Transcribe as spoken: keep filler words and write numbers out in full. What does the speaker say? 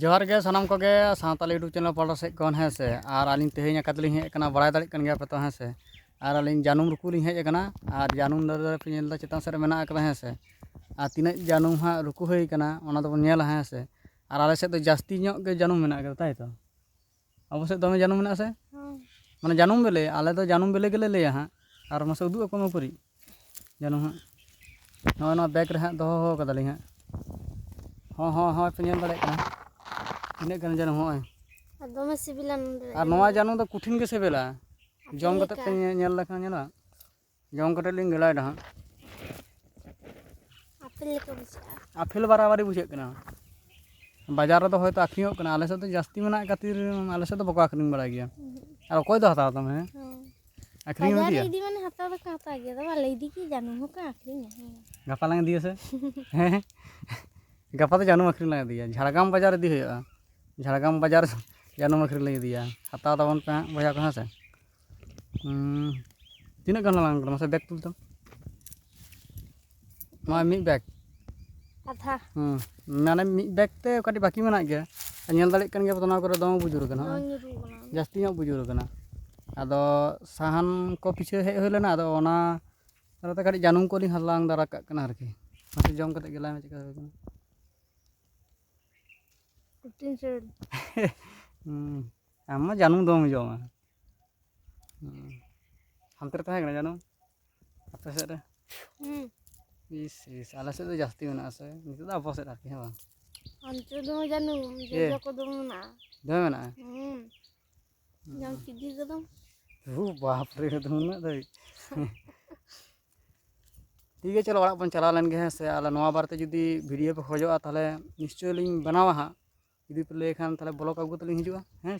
ᱡᱚᱦᱟᱨ ᱜᱮ ᱥᱟᱱᱟᱢ ᱠᱚᱜᱮ ᱥᱟᱶᱛᱟᱞ YouTube ᱪᱮᱱᱮᱞ ᱯᱟᱦᱴᱟ ᱥᱮᱫ ᱠᱷᱚᱱ, ᱦᱮᱸ ᱥᱮ᱾ ᱟᱨ ᱟᱹᱞᱤᱧ ᱛᱮᱦᱮᱧ ᱚᱠᱟ ᱛᱮᱞᱤᱧ ᱦᱮᱡ ᱟᱠᱟᱱᱟ, ᱵᱟᱲᱟᱭ ᱫᱟᱲᱮᱭᱟᱜ ᱠᱟᱱ ᱜᱮᱭᱟ ᱯᱮ ᱛᱚ, ᱦᱮᱸ ᱥᱮ᱾ ᱟᱨ ᱟᱹᱞᱤᱧ ᱡᱟᱹᱱᱩᱢ ᱨᱩᱠᱩ ᱞᱤᱧ ᱦᱮᱡ ᱟᱠᱟᱱᱟ᱾ ᱟᱨ ᱡᱟᱹᱱᱩᱢ ᱫᱟᱨᱮ ᱫᱚ ᱯᱮ ᱧᱮᱞ ᱮᱫᱟ, ᱪᱮᱛᱟᱱ ᱥᱮᱫ ᱨᱮ ᱢᱮᱱᱟᱜ ᱟᱠᱟᱫᱟ, ᱦᱮᱸ ᱥᱮ᱾ ᱟᱨ ᱛᱤᱱᱟᱹᱜ ᱡᱟᱹᱱᱩᱢ ᱦᱟᱸᱜ ᱨᱩᱠᱩ ᱦᱩᱭ ᱟᱠᱟᱱᱟ, ᱚᱱᱟ ᱫᱚᱵᱚᱱ ᱧᱮᱞᱟ, ᱦᱮᱸ ᱥᱮ᱾ ᱟᱨ ᱟᱞᱮ ᱥᱮᱫ ᱫᱚ ᱡᱟᱹᱥᱛᱤ ᱧᱚᱜ ᱜᱮ ᱡᱟᱹᱱᱩᱢ ᱢᱮᱱᱟᱜ ᱟᱠᱟᱫᱟ, ᱛᱟᱭ ᱛᱚ? ᱟᱵᱚ ᱥᱮᱫ ᱫᱚᱢᱮ ᱡᱟᱹᱱᱩᱢ ᱢᱮᱱᱟᱜᱼᱟ ᱥᱮ? ᱦᱮᱸ᱾ ᱢᱟᱱᱮ ᱡᱟᱹᱱᱩᱢ ᱵᱮᱞᱮ, ᱟᱞᱮ ᱫᱚ ᱡᱟᱹᱱᱩᱢ ᱵᱮᱞᱮ ᱜᱮᱞᱮ ᱞᱟᱹᱭᱟ ᱦᱟᱸᱜ᱾ ᱟᱨ ᱢᱟᱥᱮ ᱩᱫᱩᱜ ᱟᱠᱚ ᱢᱮ ᱯᱟᱹᱨᱤ ᱡᱟᱹᱱᱩᱢ ᱦᱟᱸᱜ᱾ ᱱᱚᱜᱼᱚᱭ ᱱᱚᱣᱟ ᱵᱮᱜᱽ ᱨᱮ ᱦᱟᱸᱜ ᱫᱚᱦᱚ ᱠᱟᱫᱟᱞᱤᱧ ᱦᱟᱸᱜ᱾ ᱦᱚᱸ, ᱦᱚᱸ, ᱦᱚᱸ, ᱯᱮ ᱧᱮᱞ ᱫᱟᱲᱮᱭᱟᱜ ᱠᱟᱱᱟ᱾ ᱛᱤᱱᱟᱹᱜ ᱜᱟᱱ ᱡᱟᱹᱱᱩᱢ, ᱦᱚᱸᱜᱼᱚᱭ᱾ ᱟᱨ ᱫᱚᱢᱮ ᱥᱤᱵᱤᱞᱟ ᱱᱚᱸᱰᱮ᱾ ᱟᱨ ᱱᱚᱣᱟ ᱡᱟᱹᱱᱩᱢ ᱫᱚ ᱠᱚᱴᱷᱤᱱ ᱜᱮ ᱥᱤᱵᱤᱞᱟ᱾ ᱟᱨ ᱡᱚᱢ ᱪᱮᱫ ᱠᱟᱛᱮ ᱞᱮᱠᱟ? ᱯᱮ ᱧᱮ-, ᱧᱮᱞ ᱞᱮᱠᱷᱟᱱ ᱧᱮᱞᱚᱜᱼᱟ᱾ ᱡᱚᱢ ᱠᱟᱛᱮ ᱞᱤᱧ ᱜᱮᱞᱟᱭᱮᱫᱟ ᱦᱟᱸᱜ᱾ ᱟᱯᱮᱞ ᱞᱮᱠᱟ ᱵᱩᱡᱷᱟᱹᱜᱼᱟ᱾ ᱟᱯᱮᱞ ᱵᱟᱨᱟᱵᱟᱨᱤ ᱵᱩᱡᱷᱟᱹᱜ ᱠᱟᱱᱟ᱾ ᱵᱟᱡᱟᱨ ᱨᱮᱫᱚ ᱦᱚᱭᱛᱳ ᱟᱹᱠᱷᱨᱤᱧᱚᱜ ᱠᱟᱱᱟ, ᱟᱞᱮ ᱥᱮᱫ ᱫᱚ ᱡᱟᱹᱥᱛᱤ ᱢᱮᱱᱟᱜ ᱠᱷᱟᱹᱛᱤᱨ ᱟᱞᱮ ᱥᱮᱫ ᱫᱚ ᱵᱟᱠᱚ ᱟᱹᱠᱷᱨᱤᱧ ᱵᱟᱲᱟᱭ ᱜᱮᱭᱟ᱾ ᱩᱦᱩᱸ᱾ ᱟᱨ ᱚᱠᱚᱭ ᱫᱚ ᱦᱟᱛᱟᱣ ᱛᱟᱢᱟ, ᱦᱮᱸ? ᱦᱮᱸ᱾ ᱟᱹᱠᱷᱨᱤᱧ ᱮᱢ ᱵᱟᱡᱟᱨ ᱨᱮ ᱤᱫᱤᱭᱟ? ᱤᱫᱤ ᱢᱟᱱᱮ ᱦᱟᱛᱟᱣ ᱫᱚᱠᱚ ᱦᱟᱛᱟᱣ ᱜᱮᱭᱟ, ᱟᱫᱚ ᱵᱟᱞᱮ ᱤᱫᱤ ᱠᱤ ᱡᱟᱹᱱᱩᱢ ᱦᱚᱸᱠᱚ ᱟᱹᱠᱷᱨᱤᱧᱟ, ᱦᱮᱸ᱾ ᱜᱟᱯᱟ ᱞᱟᱝ ᱤᱫᱤᱭᱟ ᱥᱮ? ᱦᱮᱸ᱾ ᱜᱟᱯᱟ ᱫᱚ ᱡᱟᱹᱱᱩᱢ ᱟᱹᱠᱷᱨᱤᱧ ᱞᱟᱝ ᱤᱫᱤᱭᱟ, ᱡᱷᱟᱲᱜᱨᱟᱢ ᱵᱟᱡᱟᱨ ᱤᱫᱤ ᱦᱩᱭᱩᱜᱼᱟ᱾ ᱡᱷᱟᱲᱜᱨᱟᱢ ᱵᱟᱡᱟᱨ ᱡᱟᱹᱱᱩᱢ ᱟᱹᱠᱷᱨᱤᱧ ᱞᱟᱝ ᱤᱫᱤᱭᱟ, ᱦᱟᱛᱟᱣ ᱛᱟᱵᱚᱱ ᱯᱮ ᱦᱟᱸᱜ ᱵᱚᱭᱦᱟ ᱠᱚ, ᱦᱮᱸ ᱥᱮ᱾ ᱦᱩᱸ, ᱛᱤᱱᱟᱹᱜ ᱜᱟᱱ ᱞᱟᱝ ᱠᱟᱱᱟ? ᱢᱟᱥᱮ ᱵᱮᱜᱽ ᱛᱩᱞ ᱛᱟᱢ᱾ ᱱᱚᱣᱟ ᱢᱤᱫ ᱵᱮᱜᱽ᱾ ᱟᱫᱷᱟ᱾ ᱦᱩᱸ, ᱢᱟᱱᱮ ᱢᱤᱫ ᱵᱮᱜᱽ ᱛᱮ ᱠᱟᱹᱴᱤᱡ ᱵᱟᱹᱠᱤ ᱢᱮᱱᱟᱜ ᱜᱮᱭᱟ᱾ ᱟᱨ ᱧᱮᱞ ᱫᱟᱲᱮᱭᱟᱜ ᱠᱟᱱ ᱜᱮᱭᱟ ᱯᱮ, ᱱᱚᱣᱟ ᱠᱚᱨᱮ ᱫᱚᱢᱮ ᱵᱩᱡᱩᱨ ᱠᱟᱱᱟ, ᱱᱚᱣᱟ ᱦᱮᱸ? ᱧᱩᱨᱩ ᱠᱟᱱᱟ᱾ ᱡᱟᱹᱥᱛᱤ ᱧᱚᱜ ᱵᱩᱡᱩᱨ ᱠᱟᱱᱟ᱾ ᱟᱫᱚ ᱥᱟᱦᱟᱱ ᱠᱚ ᱯᱤᱪᱷᱟᱹ ᱦᱮᱡ ᱦᱩᱭ ᱞᱮᱱᱟ, ᱟᱫᱚ ᱚᱱᱟ ᱛᱟᱞᱟᱛᱮ ᱠᱟᱹᱴᱤᱡ ᱡᱟᱹᱱᱩᱢ ᱠᱚᱞᱤᱧ ᱦᱟᱞᱟᱝ ᱫᱟᱨᱟ ᱠᱟᱜ ᱠᱟᱱᱟ ᱟᱨᱠᱤ᱾ ᱢᱟᱥᱮ ᱡᱚᱢ ᱠᱟᱛᱮ ᱜᱮᱞᱟᱭ ᱢᱮ, ᱪᱮᱫ ᱞᱮᱠᱟ ᱦᱩᱭ ᱠᱟᱱᱟ᱾ ᱠᱚᱴᱷᱤᱱ ᱥᱤᱵᱤᱞ᱾ ᱦᱩᱸ, ᱟᱢ ᱢᱟ ᱡᱟᱹᱱᱩᱢ ᱫᱚᱢᱮᱢ ᱡᱚᱢᱟ᱾ ᱦᱩᱸ᱾ ᱦᱟᱱᱛᱮ ᱨᱮ ᱛᱟᱦᱮᱸ ᱠᱟᱱᱟ ᱡᱟᱹᱱᱩᱢ? ᱟᱯᱮ ᱥᱮᱫ ᱨᱮ? ᱦᱩᱸ᱾ ᱤᱥ, ᱤᱥ, ᱟᱞᱮ ᱥᱮᱫ ᱫᱚ ᱡᱟᱹᱥᱛᱤ ᱢᱮᱱᱟᱜᱼᱟ ᱥᱮ? ᱱᱤᱛᱚᱜ ᱫᱚ ᱟᱵᱚ ᱥᱮᱫ ᱟᱨᱠᱤ, ᱦᱮᱸ ᱵᱟᱝ? ᱚᱱᱛᱮ ᱫᱚ ᱡᱟᱹᱱᱩᱢ, ᱮ᱾ ᱡᱚᱡᱚ ᱠᱚ ᱫᱚᱢᱮ ᱢᱮᱱᱟᱜᱼᱟ᱾ ᱫᱚᱢᱮ ᱢᱮᱱᱟᱜᱼᱟ? ᱦᱩᱸ᱾ ᱦᱩᱸ᱾ ᱡᱚᱢ ᱠᱮᱡᱤ ᱠᱚᱫᱚ᱾ ᱳ ᱵᱟᱯ ᱨᱮ, ᱩᱱᱟᱹᱜ ᱫᱷᱟᱹᱵᱤᱡ᱾ ᱴᱷᱤᱠ ᱜᱮᱭᱟ, ᱪᱚᱞᱚ ᱚᱲᱟᱜ ᱵᱚᱱ ᱪᱟᱞᱟᱣ ᱞᱮᱱ ᱜᱮ, ᱦᱮᱸ ᱥᱮ᱾ ᱟᱨ ᱱᱚᱣᱟ ᱵᱟᱨᱮᱛᱮ ᱡᱩᱫᱤ video ᱯᱮ ᱠᱷᱚᱡᱚᱜᱼᱟ, ᱛᱟᱦᱚᱞᱮ ᱱᱤᱥᱪᱚᱭ ᱞᱤᱧ ᱵᱮᱱᱟᱣᱟ ᱦᱟᱸᱜ᱾ ᱡᱩᱫᱤ ᱯᱮ ᱞᱟᱹᱭ ᱠᱷᱟᱱ, ᱛᱟᱦᱚᱞᱮ vlog ᱟᱹᱜᱩ ᱠᱟᱛᱮ ᱞᱤᱧ ᱦᱤᱡᱩᱜᱼᱟ, ᱦᱮᱸ᱾